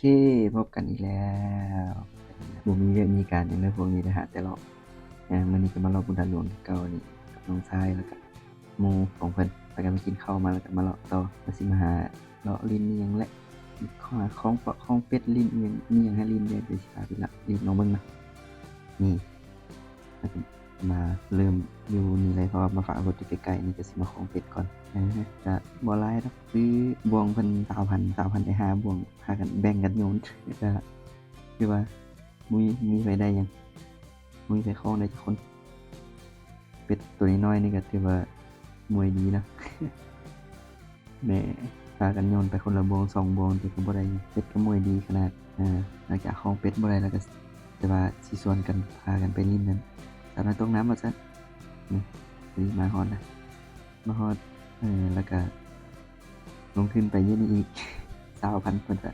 ເຄ ພົບກັນອີກແລ້ວ. ບໍ່ມີວຽກມີການຫຍັງເດີພວກນີ້ ໄດ້ຫາແຕ່ເລາະ. ເອີ ມື້ນີ້ກໍມາເລາະບຸດດາຫຼວງຄືເກົ່ານີ້ ກັບນ້ອງຊາຍ ແລ້ວກໍໝູ່ຂອງເພິ່ນ ແລ້ວກໍໄປກິນເຂົ້າມາ ແລ້ວກໍມາເລາະຕໍ່. ວ່າຊິມາຫາເລາະຫຼິ້ນອີ່ຫຍັງແຫຼະ ຂອງເປາະຂອງເປັດ ຫຼິ້ນອີ່ຫຍັງ ມີຫຍັງໃຫ້ຫຼິ້ນແດ່ ດຽວຊິພາໄປເລາະຫຼິ້ນ ລອງເບິ່ງເນາະ. ນີ້ ມາເລີ່ມຢູ່ນີ້ເລີຍ ເພາະວ່າມາຝາກລົດຢູ່ໃກ້ໆນີ້ ກໍຊິມາຂອງເປັດກ່ອນ. ເອີ ກະບໍ່ຫຼາຍດອກ ຊື້ບ່ວງເພິ່ນຊາວພັນ ຊາວພັນໄດ້ຫ້າບ່ວງ ພາກັນແບ່ງກັນໂຍນ ກະຄືວ່າບໍ່ມີ ມີໃຜໄດ້ຫຍັງ ບໍ່ມີໃຜຂອງໄດ້ຈັກຄົນ. ເປັດໂຕນ້ອຍໆນີ້ກະຖືວ່າມວຍດີເນາະ. ແມ່ ພາກັນໂຍນໄປຄົນລະບ່ວງສອງບ່ວງ ແຕ່ກໍບໍ່ໄດ້ຫຍັງ. ເປັດກໍມວຍດີຂະໜາດ. ເອີ ຫຼັງຈາກຂອງເປັດບໍ່ໄດ້ແລ້ວກໍ ແຕ່ວ່າຊິຊວນກັນພາກັນໄປຫຼິ້ນນັ້ນ ສາວນ້ອຍຕົກນ້ຳວ່າຊັ້ນ. ນີ້ ນີ້ມາຮອດແລ້ວ ມາຮອດ. ເອີ ແລ້ວກໍລົງທຶນໄປຢູ່ນີ້ອີກ ຊາວພັນ ເພິ່ນວ່າ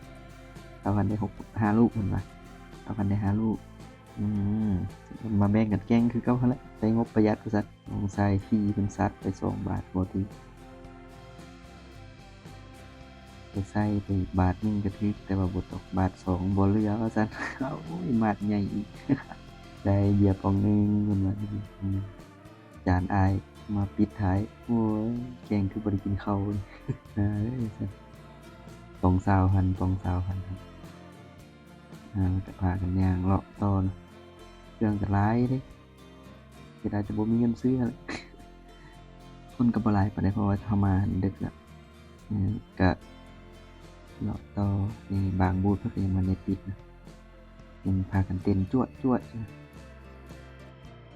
ຊາວພັນໄດ້ຫົກ ຫ້າລູກ ເພິ່ນວ່າ ຊາວພັນໄດ້ຫ້າລູກ. ອືມ ມາແບ່ງກັນແກ່ງຄືເກົ່າຫັ້ນແຫຼະ ໃຊ້ງົບປະຢັດວ່າຊັ້ນ. ນ້ອງຊາຍຟຣີເພິ່ນຊັດໄປສອງບາດບໍ່ຖືກ ໄປໃສ່ໄປບາດໜຶ່ງກໍຖືກ ແຕ່ວ່າບໍ່ຕົກ ບາດສອງບໍ່ເຫຼືອວ່າຊັ້ນ. ໂອ້ຍ ບາດໃຫຍ່ອີກ ໄດ້ເບຍປ່ອງໜຶ່ງ ເພິ່ນວ່າ. ອືມ ຈານອ້າຍມາປິດທ້າຍ. ໂອ້ຍ ແກງຄືບໍ່ໄດ້ກິນເຂົ້າ ເອີ ປ່ອງຊາວພັນ ປ່ອງຊາວພັນ. ອ່າ ແລ້ວກໍພາກັນຍ່າງເລາະຕໍ່. ເຄື່ອງກໍຫຼາຍເດ້ ເສຍດາຍແຕ່ບໍ່ມີເງິນຊື້ຫັ້ນແຫຼະ. ຄົນກໍບໍ່ຫຼາຍປານໃດ ເພາະວ່າເຮົາມາເດິກແລ້ວ. ເອີ ກະເລາະຕໍ່. ນີ້ບາງບູດເພິ່ນກໍຍັງບໍ່ໄດ້ປິດນະ ຍັງພາກັນເຕັ້ນຈວດໆຢູ່.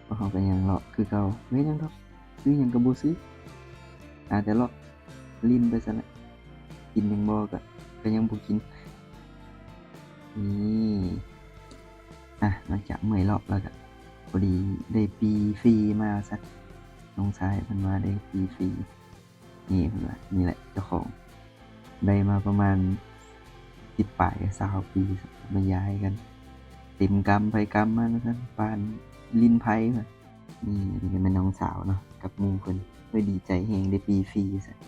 ພວກເຮົາກໍຍັງເລາະຄືເກົ່າ ບໍ່ເຮັດຫຍັງດອກ ຊື້ຫຍັງກໍບໍ່ຊື້ ຫາແຕ່ເລາະຫຼິ້ນໄປຊັ້ນແຫຼະ. ກິນຫຍັງບໍ່ ກໍ ກໍຍັງບໍ່ກິນ. ນີ້ ອ່ະ ຫຼັງຈາກເມື່ອຍເລາະແລ້ວກໍ ພໍດີໄດ້ປີ້ຟຣີມາວ່າຊັ້ນ. ນ້ອງຊາຍເພິ່ນວ່າໄດ້ປີ້ຟຣີ. ນີ້ເພິ່ນວ່າ ນີ້ແຫຼະເຈົ້າຂອງ ໄດ້ມາປະມານສິບປາຍ ຊາວປີ ມາຢາຍກັນ ເຕັມກຳໃຜກຳມັນວ່າຊັ້ນ ປານຫຼິ້ນໄພວ່າ. ນີ້ ອັນນີ້ກໍແມ່ນນ້ອງສາວເນາະ ກັບໝູ່ເພິ່ນ ເພິ່ນດີໃຈແຮງໄດ້ປີ້ຟຣີວ່າຊັ້ນ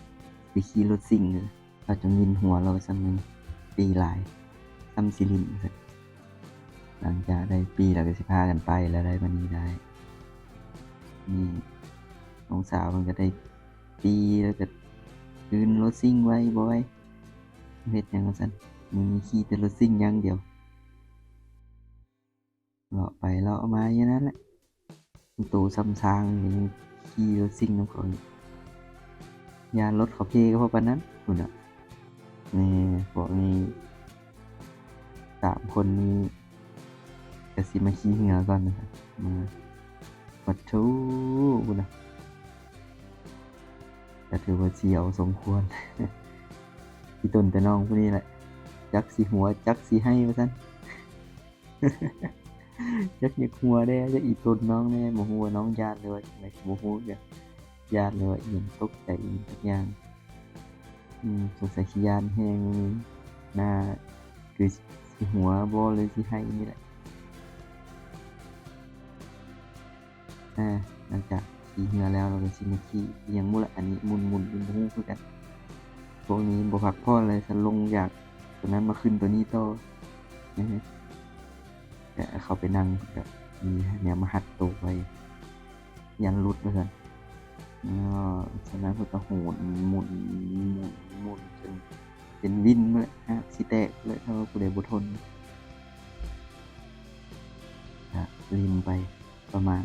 ໄປຂີ່ລົດຊິງເລີຍ. ເຂົາຈະຫຍິນຫົວລາວວ່າຊັ້ນ ປີ້ຫຼາຍ ສ່ຳຊິຫຼິ້ນວ່າຊັ້ນ. ຫຼັງຈາກໄດ້ປີ້ແລ້ວກໍຊິພາກັນໄປແລ້ວໄດ໋ ບັດນີ້ໄດ້. ນີ້ ນ້ອງສາວເພິ່ນກໍໄດ້ ປີແລ້ວກໍຄືນລົດຊິງໄວ້ບໍ່ໄຫວ ເຮັດຫຍັງວ່າຊັ້ນ ມື້ນີ້ຂີ່ແຕ່ລົດຊິງຢ່າງດຽວ ເລາະໄປເລາະມາຢູ່ນັ້ນແຫຼະ. ໂຕສ່ຳຊ້າງຍັງຂີ່ລົດຊິງນຳເຂົາ ຢ້ານລົດເຂົາເພກໍພໍປານນັ້ນພຸ້ນນະ. ນີ້ ພວກນີ້ ສາມຄົນນີ້ກໍຊິມາຂີ່ເຮືອກ່ອນນະ ມາ ປະໂທ້ ພຸ້ນນະ ກໍຖືວ່າສຽວສົມຄວນ. ອີ່ຕົນແຕ່ນ້ອງຜູ້ນີ້ແຫຼະ ຈັກຊິຫົວ ຈັກຊິໄຫ້ວ່າຊັ້ນ ຈັກຢາກຫົວແດ່ ຈັກອີ່ຕົນນ້ອງແດ່ ບໍ່ຮູ້ວ່ານ້ອງຢ້ານ ຫຼືວ່າຈັ່ງໃດ ບໍ່ຮູ້ ຢ້ານ ຫຼືວ່າອີ່ຫຍັງ ຕົກໃຈອີ່ຫຍັງຈັກຢ່າງ. ອືມ ສົງໄສຊິຢ້ານແຮງ ໜ້າຄືຊິຫົວບໍ່ ຫຼືຊິໄຫ້ນີ້ແຫຼະ. ອ່າ ຫຼັງຈາກຂີ່ເຮືອແລ້ວ ເຮົາກໍຊິມາຂີ່ອີ່ຫຍັງບຸລະ ອັນນີ້ໝຸນໆ ບໍ່ຮູ້ຄືກັນ. ພວກນີ້ບໍ່ພັກຜ່ອນເລີຍ ສະລົງຈາກຕົວນັ້ນມາຂຶ້ນຕົວນີ້ຕໍ່. ອືຮຶ ແຕ່ເຂົ້າໄປນັ່ງ ກໍມີແນວມາຮັດໂຕໄວ້ ຢ້ານຫຼຸດວ່າຊັ້ນ. ເນາະ ສະນັ້ນເພິ່ນກໍໂຫນໝູນ ໝູນ ໝູນ ຈົນເປັນວິນເລີຍ ຫາກຊິແຕກເລີຍ ຖ້າວ່າຜູ້ໃດບໍ່ທົນ. ກະຫຼິ້ນໄປປະມານ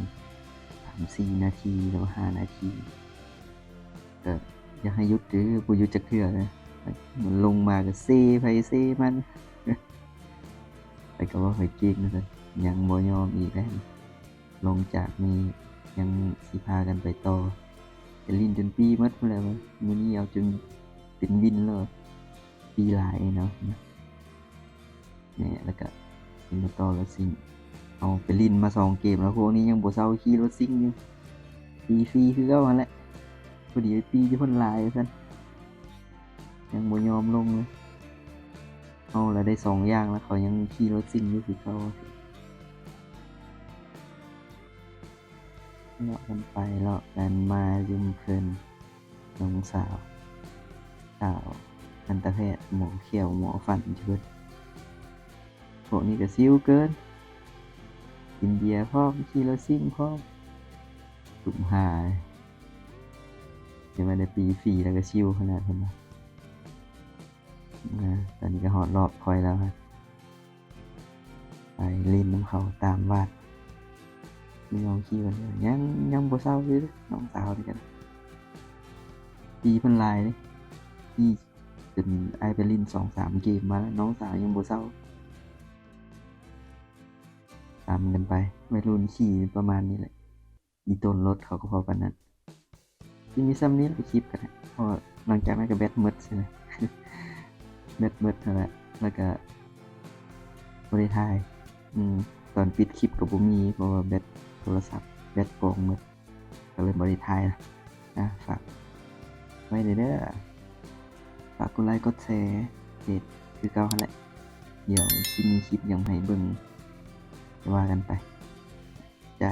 ສາມສີ່ນາທີ ຫຼືວ່າຫ້ານາທີ ກະຢາກໃຫ້ຢຸດເດີ ບໍ່ຢຸດຈັກເທື່ອເລີຍ. ມັນລົງມາກະເຊໃຜເຊມັນ ຂ້ອຍກໍເວົ້າຂ້ອຍເກັ່ງວ່າຊັ້ນ ຍັງບໍ່ຍອມອີກແລ້ວ. ລົງຈາກນີ້ຍັງຊິພາກັນໄປຕໍ່ ຈະຫຼິ້ນຈົນປີ້ໝົດພຸ້ນແຫຼະ. ມື້ນີ້ເອົາຈົນເປັນວິນແລ້ວ ປີ້ຫຼາຍເນາະ. ແນ່ ແລ້ວກະຊິມາຕໍ່ລົດຊິງ ເຮົາໄປຫຼິ້ນມາສອງເກມແລ້ວ ພວກນີ້ຍັງບໍ່ເຊົາຂີ່ລົດຊິງຢູ່ ປີ້ຟຣີຄືເກົ່າຫັ້ນແຫຼະ. ພໍດີໄປປີ້ຢູ່ພຸ້ນຫຼາຍວ່າຊັ້ນ ຍັງບໍ່ຍອມລົງເລີຍ. ເຮົາລະໄດ້ສອງຢ່າງລະ ເຂົາຍັງຂີ່ລົດຊິງຢູ່ຄືເກົ່າ. ເລາະກັນໄປເລາະກັນມາ ຢູ່ເພິ່ນ ນ້ອງສາວ ສາວທັນຕະແພດ ໝໍຂຽວໝໍຟັນເພິ່ນ ພວກນີ້ກໍຊິວເກີນ ກິນເບຍພ້ອມ ຂີ່ລົດຊິ່ງພ້ອມ ສຸມຫ້າ ເຫັນວ່າໄດ້ປີ້ຟຣີແລ້ວກໍຊິວຂະໜາດເພິ່ນວ່າ. ອາ ຕອນນີ້ກໍຮອດລອບຂ້ອຍແລ້ວ ໄປຫຼິ້ນນຳເຂົາຕາມວັດ ມີນ້ອງຂີ່ຄົນດຽວ ຍັງ ຍັງບໍ່ເຊົາຢູ່ເດ້ ນ້ອງສາວນີ້ກໍໄດ້ ປີ້ເພິ່ນຫຼາຍເດ້ ຂີ່ຈົນອ້າຍໄປຫຼິ້ນສອງສາມເກມມາແລ້ວ ນ້ອງສາວຍັງບໍ່ເຊົາ. ຕາມກັນໄປ ໄວລຸ້ນຂີ່ປະມານນີ້ແຫຼະ ອີ່ຕົນລົດເຂົາກໍພໍປານນັ້ນ. ຊິມີສ່ຳນີ້ແຫຼະຄລິບກໍໄດ້ ເພາະວ່າຫຼັງຈາກນັ້ນກໍແບັດໝົດຊີ້ນະ ແບັດໝົດຫັ້ນແຫຼະ ແລ້ວກໍບໍ່ໄດ້ຖ່າຍ ອືມ ຕອນປິດຄລິບກໍບໍ່ມີ ເພາະວ່າແບັດໂທລະສັບ ແບັດກອງໝົດ ກໍເລີຍບໍ່ໄດ້ຖ່າຍ. ອ່າ ຝາກໄວ້ເດີ ຝາກກົດໄລກົດແຊເພຈຄືເກົ່າຫັ້ນແຫຼະ ດຽວຊິມີຄລິບຫຍັງໃຫ້ເບິ່ງ ວ່າກັນໄປ ໃຈ.